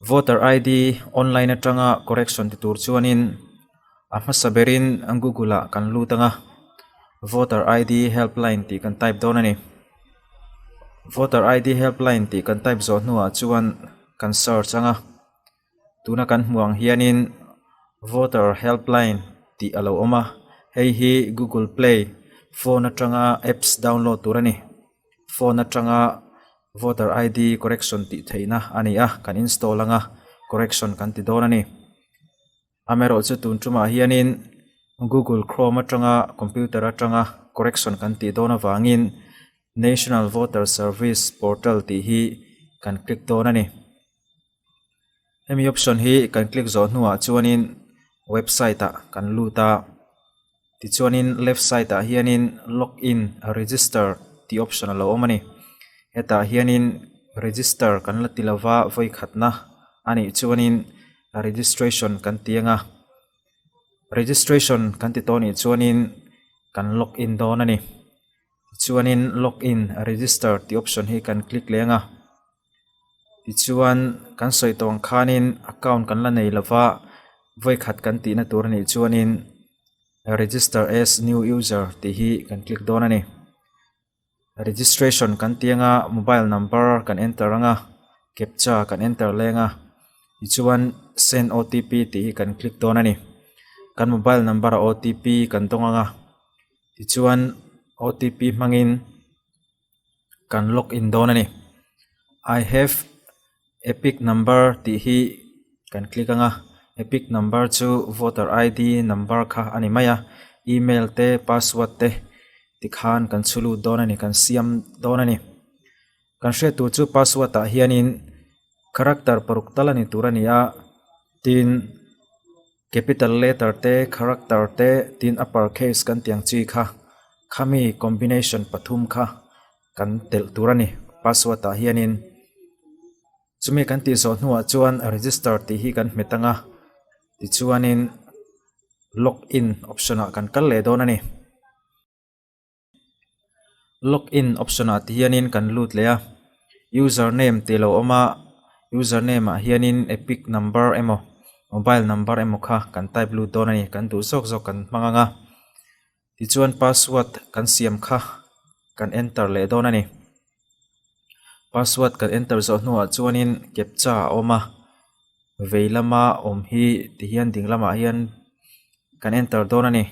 Voter ID online atanga correction ti tur chuanin a hmasa berin Google ah kan lut ang a, Voter ID helpline tih kan type dawn a ni. Voter ID helpline tih kan type zawh hnuah chuan kan search ang a, tuna kan hmuh ang hianin Voter helpline tih a lo awm a, hei hi Google Play phone atanga apps download tur a ni. Phone atanga Voter ID correction tih theihna a ni a, kan install anga correction kan ti dawn a ni. Amaherawhchu tun tumah hianin Google Chrome atanga computer atanga correction kan tih dawn avangin National Voter Service Portal tih hi kan click dawn a ni. Hemi option hi kan click zawh hnuah chuanin website ah kan lut a, tichuanin left side ah hianin log in register tih option a lo awm a ni. Hetah hianin register kan la ti lova vawi khatna a nih chuanin registration kan ti ang a, registration kan ti tawh a nih chuanin kan log in dawn a ni. Tichuanin log in register tih option hi kan click leh ang a. Tichuan kan sawi tawh ang khanin account kan la nei lova vawikhat kan tihna tur a nih chuanin register as new user tih hi kan click dawn a ni. Registration kan tih anga mobile number kan enter anga captcha kan enter leng a tichuan send OTP tih hi kan click dawn a ni. Kan mobile number ah OTP kan dawng anga tichuan OTP hmangin. Kan log in dawn a ni. I have epic number tih hi kan click ang a, epic number chu voter ID number kha a ni mai a, email te password te tikhan kan chhu lut dawn a ni kan siam dawn a ni. Kan hriat tur chu password ah hianin character paruk tal a ni tur a ni a, tin Capital letter te, character te, tin upper case kan tih ang chi kha, khami combination pathum kha kan telh tur a ni password ah hianin. Chumi kan tih zawh hnuah chuan register tih hi kan hmet ang a, tichuanin log in option ah kan kal leh dawn a ni. Log in option ah ti hianin kan lut leh a, user name tih lo awm a, user name ah hianin epic number emaw mobile number emaw kha kan type lut dawn a ni, kan duh zawk zawk kan hmang ang a, tichuan password kan siam kha kan enter leh dawn a ni. Password kan enter zawh hnuah chuanin captcha a awm a, vei lama awm hi tihian ding lamah hian kan enter dawn a ni.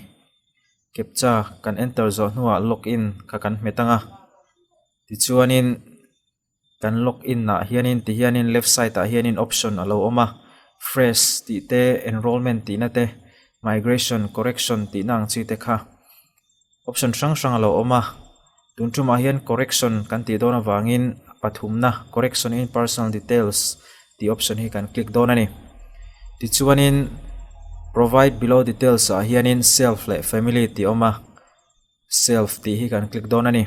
Captcha kan enter zawh hnuah log in kha kan hmet ang a, tichuanin kan log in ah hianin tihianin left side ah hianin option a lo awm a, fresh tih te enrollment tihna te migration correction tihna ang chi te kha option hrang hrang a lo awm a, tun tumah hian correction kan tih dawn avangin pathumna correction in personal details tih option hi kan click dawn a ni. Tichuanin provide below details ah hianin self leh family tih a awm a, self tih hi kan click dawn a ni.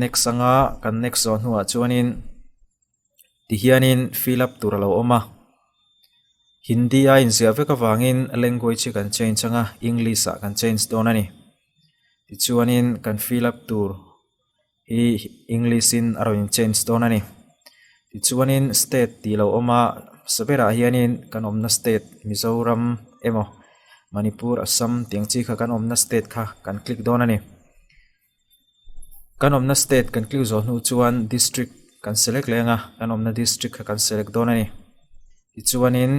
Next anga kan next zawh hnuah chuanin tihianin fill up tur a lo awm a, Hindi a inziah vek avangin language hi kan change anga English ah kan change dawn a ni. Tichuanin kan fill up tur. Hi English in a rawn in change dawn a ni. Tichuanin state tih lo awm a hmasa berah hianin kan awmna state Mizoram emaw Manipur Assam tih ang chi kha kan awmna state kha kan click dawn a ni. Kan awmna state kan click zawh hnu chuan district kan select leh ang a kan awmna district kha kan select dawn a ni. Tichuanin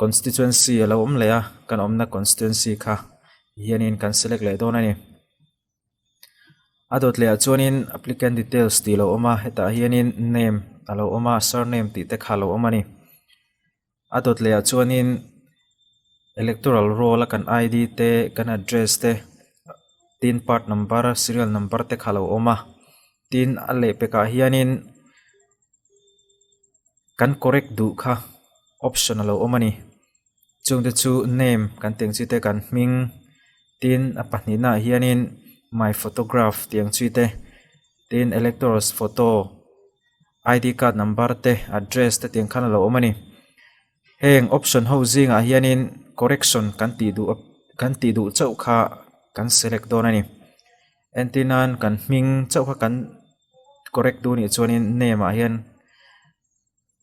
constituency a lo awm leh a kan awmna constituency kha hianin kan select leh dawn a ni. A dawt leh ah chuanin applicant details tih a lo awm a hetah hianin name a lo awm a surname tih te kha a lo awm a ni. A dawt leh ah chuanin electoral roll a kan ID te kan address te tin part number serial number te kha a lo awm a tin a lehpekah hianin kan correct duh kha option a lo awm a ni. Chungte chu name kan tih ang chi te kan hming tin a pahnihna ah hianin my photograph tih ang chi te tin electors photo ID card number te address te tiang khan a lo awm a ni. Heng option ho zingah hianin correction kan tih duh kan tih duh chauh kha kan select dawn a ni. Entir nan kan hming chauh kha kan correct duh anih chuanin name ah hian.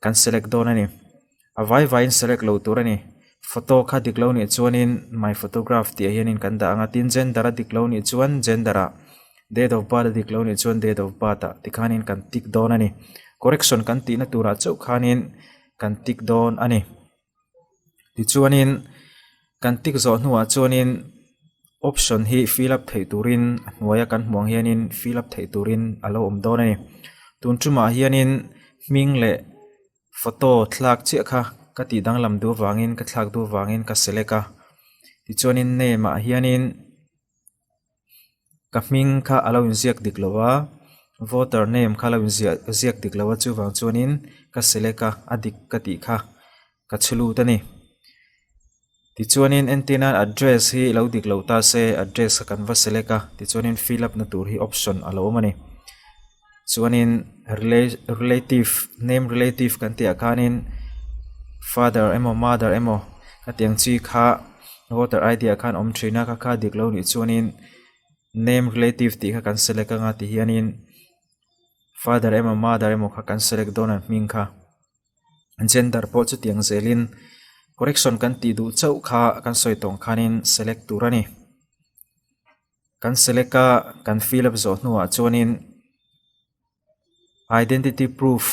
Kan select dawn a ni. A vai vaiin select lo tur a ni. Photo kha dik lo nih chuanin my photograph tih ah hianin kan dah ang a, tin gender a dik lo nih chuan gender ah, date of birth a dik lo nih chuan date of birth ah tikhanin kan tick dawn a ni. Correction kan tihna turah chauh khanin kan tick dawn a ni. Tichuanin kan tick zawh hnuah chuanin option hi fill up theih turin a hnuaia kan hmuh ang hianin fill up theih turin a lo awm dawn a ni. Tun tumah hianin hming leh photo thlak chiah kha ka tih danglam duh avangin ka thlak duh avangin ka select a tichuanin name ah hianin. Ka hming kha a lo inziak dik lo a, voter name kha a lo inziah ziak dik lo a chuvang chuanin ka select a, a dik ka tih kha ka chhu lut a ni. Tichuanin entir nan address hi lo dik lo ta se address kha kan va select a, tichuanin fill up na tur hi option a lo awm a ni. Chuanin relative name relative kan tih ah khanin father emaw mother emaw khatiang chi kha voter id ah khan awm thin a kha kha dik lo nih chuanin name relative tih kha kan select anga ti hianin father emaw mother emaw kha kan select dawn a hming kha gender pawh chutiang zelin correction kan tih duh chauh kha kan sawi tawng khanin select tur a ni. Kan select a, kan fill up zawh hnuah chuanin identity proof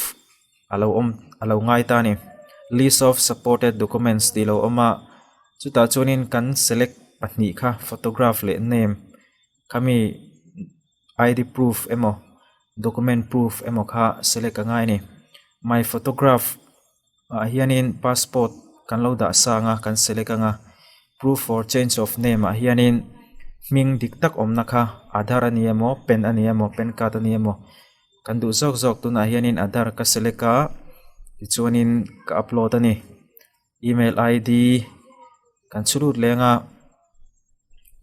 a lo awm a lo ngai ta a ni. List of supported documents tih a lo awm a, chutah chuanin kan select pahnih kha photograph leh name khami id proof emaw document proof emaw kha select a ngai a ni. My photograph ah hianin passport kan lo dah sang a kan select ang a proof for change of name ah hianin hming dik tak awmna kha aadhar a ni emaw pen a ni emaw pan card a ni emaw kan duh zawk zawk tunah hianin aadhar ka select a tichuanin ka upload a ni email id kan chhu lut leng a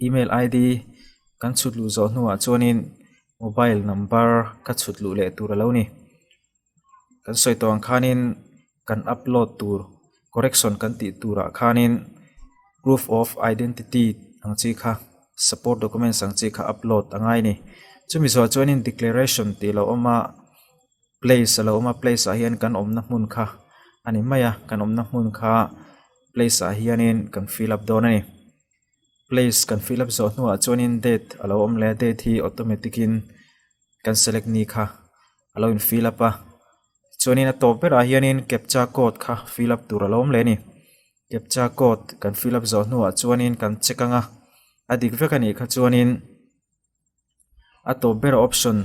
email id kan chhut luh zawh hnuah chuanin mobile number ka chhut luh leh tur a lo ni. Kan sawi tawh ang khanin kan upload tur correction kan tih turah khanin proof of identity ang chi kha support documents ang chi kha upload a ngai a ni. Chumi zawh chuanin declaration tih a lo awm a place a lo awm a place ah hian kan awmna hmun kha a ni mai a kan awmna hmun kha place ah hianin kan fill up dawn a ni. Place kan fill up zawh hnuah chuanin date a lo awm leh a date hi automatic in kan select ni kha a lo in fill up a chuanin a tawp berah hianin captcha code kha fill up tur a lo awm leh a ni captcha code kan fill up zawh hnuah chuanin kan check ang a a dik vek a nih kha chuanin a tawp ber option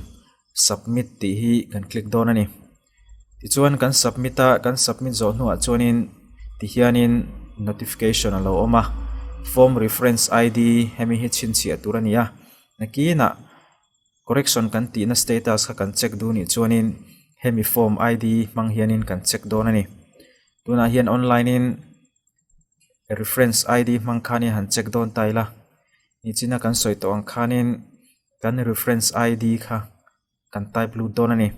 submit tih hi kan click dawn a ni tichuan kan submit a kan submit zawh hnuah chuanin tihianin notification a lo awm a form reference id hemi hi chhinchhiah tur a ni a nakinah. Correction kan tihna status kha kan check duh nih chuanin hemi form id hmang hianin kan check dawn a ni. Tunah hian online in reference id hmang khanin han check dawn ta ila nichina kan sawi tawh ang khanin kan reference id kha kan type lut dawn a ni.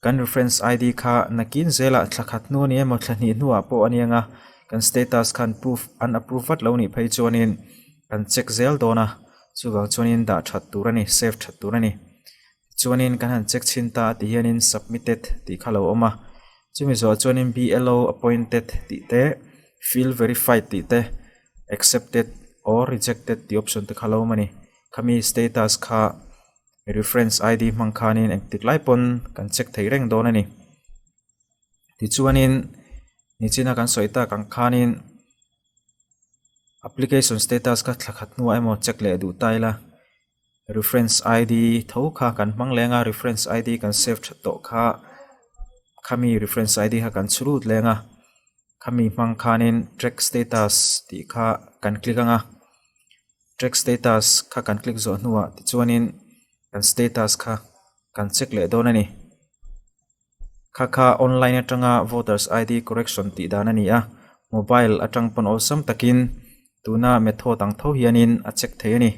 Kan reference id kha nakin zelah thla khat hnu a ni emaw thla hnih hnuah pawh a ni ang a, kan status khan proof an approve vat lo nih phei chuanin kan check zel dawn a, chuvang chuanin dah that tur a ni, save that tur a ni. Tichuanin kan han check chhin ta a ti hianin submitted tih kha lo awm a, chumi zawh chuanin BLO appointed tih te, field verified tih te, accepted or rejected tih option te kha lo awm a ni. Khami status kha. Reference id hmang khanin engtik lai pawn kan check thei reng dawn a ni. Tichuanin nichina kan sawi tak ang khanin application status kha thla khat hnuah emaw check leh duh ta ila reference id tho kha kan hmang leng a reference id kan save that tawh kha khami reference id kha kan chhu lut leng a khami hmang khanin track status tih kha kan click ang a. Track status kha kan click zawh hnuah tichuanin kan status kha kan check leh dawn a ni. Kha kha online atanga voters id correction tih dan a ni a, mobile atang pawn awlsam takin tuna method ang tho hianin a check thei a ni.